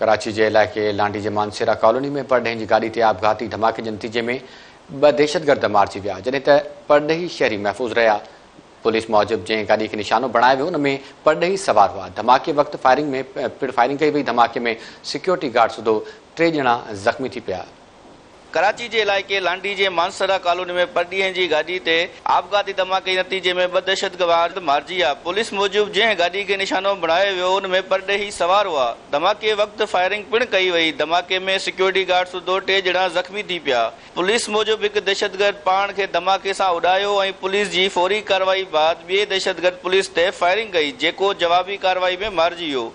ڪراچي جي علائقي لانڍي جي مانسيرا ڪالوني ۾ پرڏيهين جي گاڏي تي آپگهاتي ڌماڪي جي نتيجي ۾ ٻه دهشتگرد مارجي ويا، جڏهن ته پرڏيهي شهري محفوظ رهيا. پوليس موجب جنهن گاڏي کي نشانو بڻايو ويو ان ۾ پرڏيهي سوار هئا. ڌماڪي وقت فائرنگ ۾ پڻ فائرنگ ڪئي وئي، ڌماڪي ۾ سيڪيورٽي گارڊ سوڌو ٽي ڄڻا زخمي ٿي پيا. ڪراچي جي علائقي لانڍي جي مانسهره ڪالوني ۾ پرڏيهين جي گاڏي تي آپگهاتي ڌماڪي جي نتيجي ۾ ٻه دهشتگرد مارجي ويا. پوليس موجب جنهن گاڏي کي نشانو بڻايو ويو ان ۾ پرڏيهي سوار هئا. ڌماڪي وقت فائرنگ پڻ ڪئي وئي. ڌماڪي ۾ سيڪيورٽي گارڊ سوڌو ٽي ڄڻا زخمي ٿي پيا. پوليس موجب هڪ دهشتگرد پاڻ کي ڌماڪي سان اڏايو ۽ پوليس جي فوري ڪارروائي بعد ٻئي دهشتگرد پوليس تي فائرنگ ڪئي جيڪو جوابي ڪارروائي ۾ مارجي ويو.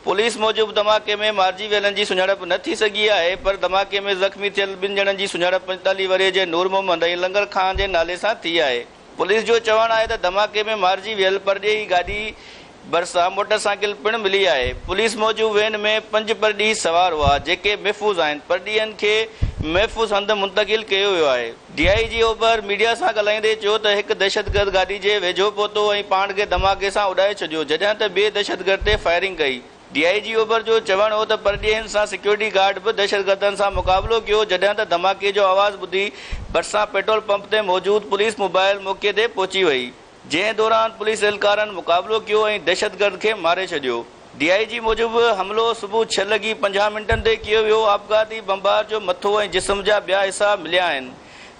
پوليس موجب ڌماڪي ۾ مارجي ويلن جي سڃاڻپ نه ٿي سگهي آهي پر ڌماڪي ۾ زخمي ٿيل ٻن ڄڻن جي سڃاڻپ 45 ورهيه جي نور محمد ۽ لنگر خان جي نالي سان ٿي آهي. پوليس جو چوڻ آهي ته ڌماڪي ۾ مارجي ويل پرڏيهي گاڏي ڀرسان موٽرسائيڪل پڻ ملي آهي. پوليس موجب وين ۾ پنج پرڏيهي سوار هئا جيڪي محفوظ آهن، پرڏيهين کي محفوظ هنڌ منتقل ڪيو ويو آهي. ڊي I جي اوڀر ميڊيا سان ڳالهائيندي چيو ته هڪ دهشتگرد گاڏي جي ويجهو پهتو ۽ پاڻ کي ڌماڪي سان اڏائي ڇڏيو جڏهن ته ٻئي دهشتگرد تي فائرنگ ڪئي. ڊي I جي اوڀر جو چوڻ هو ته پرڏيهين سان سيڪيورٽي گارڊ به دهشتگردن سان مقابلو ڪيو جڏهن ته ڌماڪي جو آواز ٻڌي ڀرسان پيٽرول پمپ تي موجود پوليس موبائل موقعي تي پهچي وئي جنهن دوران پوليس اهلڪارن مقابلو ڪيو ۽ دهشتگرد کي ماري ڇڏيو. ڊي I جي موجب حملو صبح ڇهه لڳي 50 منٽن تي ڪيو ويو، آپگهاتي بمبار جو مٿو ۽ جسم جا ٻيا حصا مليا آهن،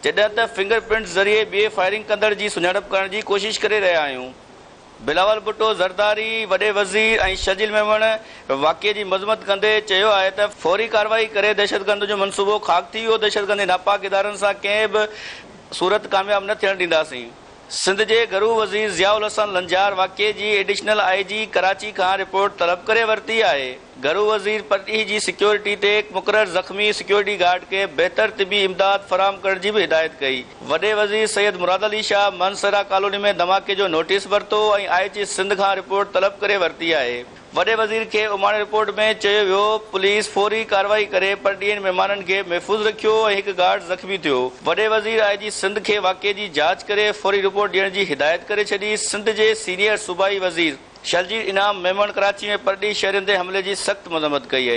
جڏهن ته فنگر پرنٽس ذريعي ٻئي فائرنگ ڪندڙ جي سڃاڻپ ڪرڻ جي ڪوشش ڪري رهيا آهيون. بلاول ڀٽو زرداري، وڏي وزير ۽ شرجيل ميمڻ واقعي جي مذمت ڪندي چيو آهي ته فوري ڪارروائي ڪري دهشتگردن جو منصوبو خاڪ ٿي ويو، دهشتگردن جي ناپاڪ ادارن سان ڪنهن به صورت ڪامياب نه ٿيڻ ڏينداسين. سنڌ جي گهرو وزير ضياء الحسن لنجار واقعي جي ايڊيشنل I جي ڪراچي کان رپورٽ طلب ڪري ورتي آهي. گهرو وزير پرڏيهي جي سيڪيورٽي تي مقرر زخمي سيڪيورٽي گارڊ کي بهتر طبي امداد فراهم ڪرڻ جي به هدايت ڪئي. وڏي وزير سيد مراد علي شاهه منسهرا ڪالوني ۾ ڌماڪي جو نوٽيس ورتو ۽ آء جي سنڌ کان رپورٽ طلب ڪري ورتي آهي. وڏي وزير کي اماڻي رپورٽ ۾ چيو ويو پوليس فوري ڪارروائي ڪري پرڏيهين مهمانن کي محفوظ رکيو ۽ هڪ گارڊ زخمي ٿيو. وڏي وزير آء جي سنڌ کي واقعي جي جاچ ڪري فوري رپورٽ ڏيڻ جي هدايت ڪري ڇڏي. سنڌ جي سينيئر صوبائي وزير شرجيل انعام ميمڻ ڪراچي ۾ پرڏيهي شهرين تي حملي جي سخت مذمت ڪئي.